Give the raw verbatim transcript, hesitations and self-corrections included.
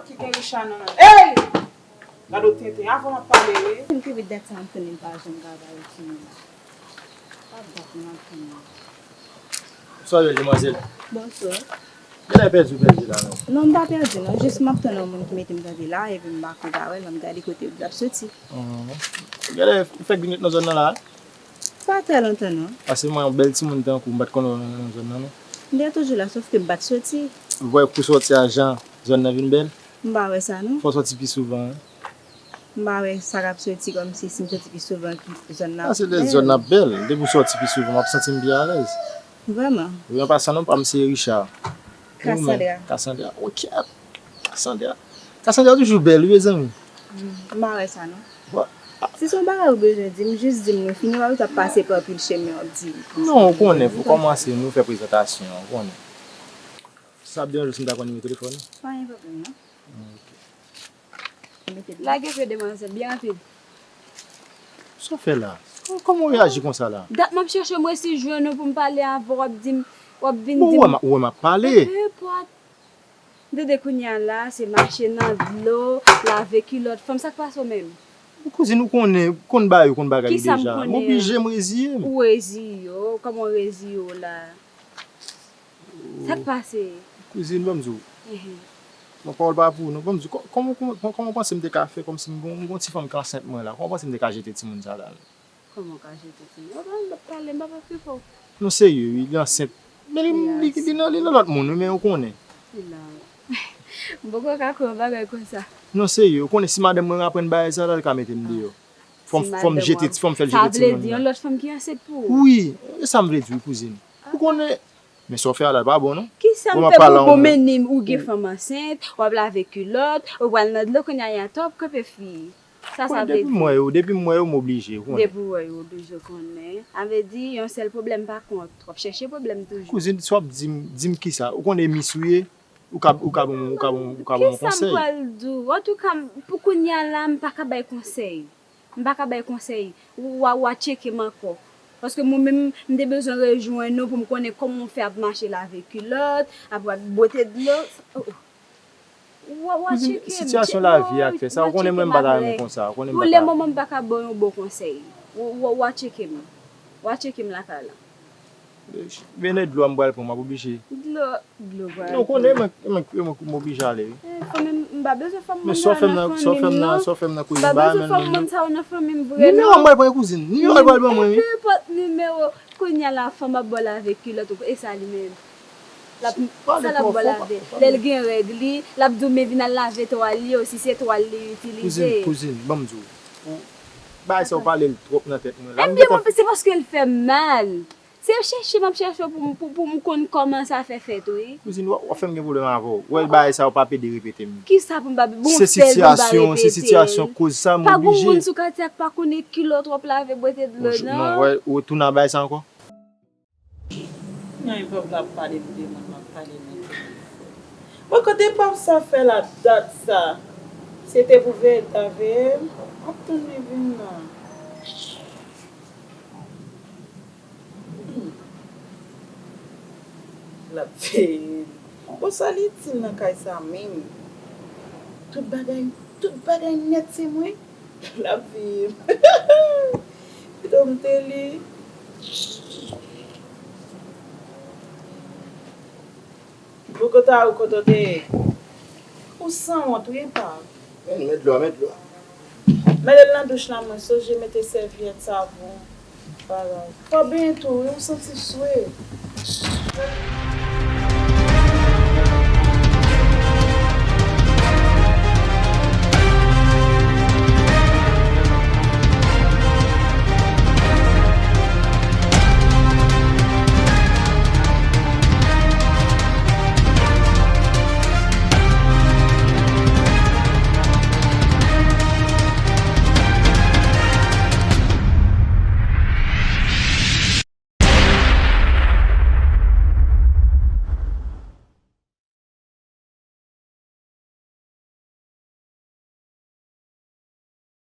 Kite Richard nan men. Ey! Gade w tenten, avan m ap pale, wi. M pi vit dat sa m konnen m pa janm ka ba yo timoun. Pa dat m ap konnen. Bonswa, bèl demwazèl. Bonswa. Genlè pèdi w pèdi la, non? Non, m pa pèdi, non. Jis m ap tann yon moun ki mete m kanpe la, epi m pa konn pa wè l, m ap gade kote l ap soti. Mhm. Genlè ou fèk vin ret nan zòn nan la? Pa trè lontan, non. Paske mwen, yon bèl timoun tankou w, m pa t konn wè w nan zòn nan, non. M te toujou la, sòf ke m pa t soti. Ou wè, pou sòti a jan zòn nan vin bèl? M pa wè sa, non. Fò w sòti pi souvan, wi. M pa wè sa k ap soti kòmsi si m soti pi souvan ki zòn nan ap bèl. Paske lè zòn nan ap bèl, depi w sòti pi souvan, m ap santi m pi alèz. Vrèman? Wi, an pasan, non pa m se Richard. E ou menm? Cassandra. Cassandra, ok. Cassandra. Cassandra toujou bèl, wi, mezanmi. Mm, m pa wè sa, non. Bon. Si se yon bagay ou bezwen di m, jis di m, nou fini, w ap pase pa anpil chemen, w ap di m. Non, ou konnen, fò kòmanse, nou fè prezantasyon, ou konnen. Sa ap deranje w si m ta pran nimewo telefòn ou? Pa gen pwoblèm, non. Ok. Lage pye demwazèl, byen rapid. Sa w fè la? Kòman w reyaji konsa la? Dat m ap chèche w, m resi jwenn ou pou m pale avè w, w ap di m, w ap vin di m. Bon, ou wè m ap, ou wè m ap pale. Nenpòt. M tande kounye a la, se mache nan dlo, lave kilòt fanm, sa k pase w menm? Kouzin, ou konnen, konn bagay, ou konn bagay deja. Kisa m konnen an? M oblije, m reziye m. Ou reziye w, kòman w reziye w la? Sa k pase? Kouzin, ban m di w. Mhm. Bon, pawòl pa pou ou, non. Ban m di w, kò-, kòman, kòman, kòman w panse m te ka fè kòmsi m gon, m gon ti fanm ki ansent mwen la? Kòman w panse m te ka jete timoun sa la? Kòman w ka jete timoun? Ou pa pale, m pa pale fò. Non, serye, wi, li ansent. Men li, li, li nan, li nan lòt moun, wi, men ou konnen. Li la. M poko ka kwè yon bagay konsa. Non, serye, ou konnen si madanm mwen aprann bagay sa la, li ka mete m deyò. Fò m, fò m jete ti, fò m fè l jete timoun nan. Sa vle di yon lòt fanm ki ansent pou ou? Wi, e sa m vle di wi, kouzin. Ou konnen, men sa w fè a la, l pa bon, non. Kisa m fè pou w bon, men ni ou gen fanm ansent, w ap lave kilòt, ou pral nan dlo, kounye a y a top, kanpe fi. Sa, sa vle di. Depi m wè yo, depi m wè yo, m oblije, ou konnen. Depi w wè yo, oblije konnen. A vle di, yon sèl pwoblèm pa kont, w ap chèche pwoblèm toujou. Kouzin, sa w ap di m, di m kisa? Ou konnen mis ou ye, ou ka, ou ka ban m, ou ka ban m, ou ka ban m yon konsèy. Kisa m pral di w? Antouka, m, pou kounye a la, m pa ka bay konsèy. M pa ka bay konsèy. W a, w a tcheke m ankò. Paske mwen menm, m te bezwen rejwenn ou pou m konnen kòman w fè ap mache lave kilòt, ap, ap bwete dlo. Oh, oh. W a, w a tcheke m. Kouzin, sitiyasyon lavi a k fè sa. Ou konnen mwen m pa ta renmen konsa. Ou konnen m pa ta. Pou le moman, m pa ka ba w yon bon konsèy. W, w, w a tcheke m. W a tcheke m lakay la. Vene dlo a m pral pran, m ap oblije. Dlo, dlo pral pran. Non, ou konnen mwen, mwen, mwen, mwen oblije ale, wi. Eh, fanmi m, m pa bezwen fanm moun sa yo nan fanmi m, non. Men sa w fè m nan, sa w fè m nan kouzin, m pa renmen l menm, non. M pa bezwen fanm moun sa yo nan fanmi m vre, non. Nimewo a m pral pran, kouzin. Nimewo a m pral ban mwen, wi. Nim-, nenpòt nimewo. Kounye a la, fanm ap ba w lave kilòt, ou, e sa li menm? L ap, sa l ap ba w lave? Lè l gen règ li, l ap di w, men vin al lave twal li, o si se twal li itilize. Kouzin, kouzin, ban m di w. Ou, bagay sa w pale l twòp nan tèt mwen la. Ebyen, se paske l fè m mal. Se chèche m ap chèche w pou m, pou, pou m konn kòman sa fè fèt, wi. Kouzin, w ap, w ap fè m gen pwoblèm avè w. Ou wè bagay sa yo p ap ede repete m. Kisa pou m pa, bon, fè l pou m pa repete l. Se sitiyasyon, se sitiyasyon koz sa, m oblije. Pa gen moun sou katye a k pa konnen kilòt w ap lave bwete dlo, non. Non, w wè, ou retounen a bagay sa ankò? Nan epòk la ap pale m de moun, m ap pale nan telefòn. Bon, kote pòv sa fè la dat sa? Se te pou veye l ta veye m, m ap tann li vin nan. Hmm. L ap veye m. Bon, sa l itil nan kay sa menm? Tout bagay, tout bagay nèt se mwen. L ap veye m. Pito m te li. Bouko ta ou kote w te ye? Ou sanwont wi pa. Men, men dlo a, men dlo a. Mete l nan douch la, mwen sonje mete sèvyèt, savon, bagay. Fò benyen tou wi, ou santi swe.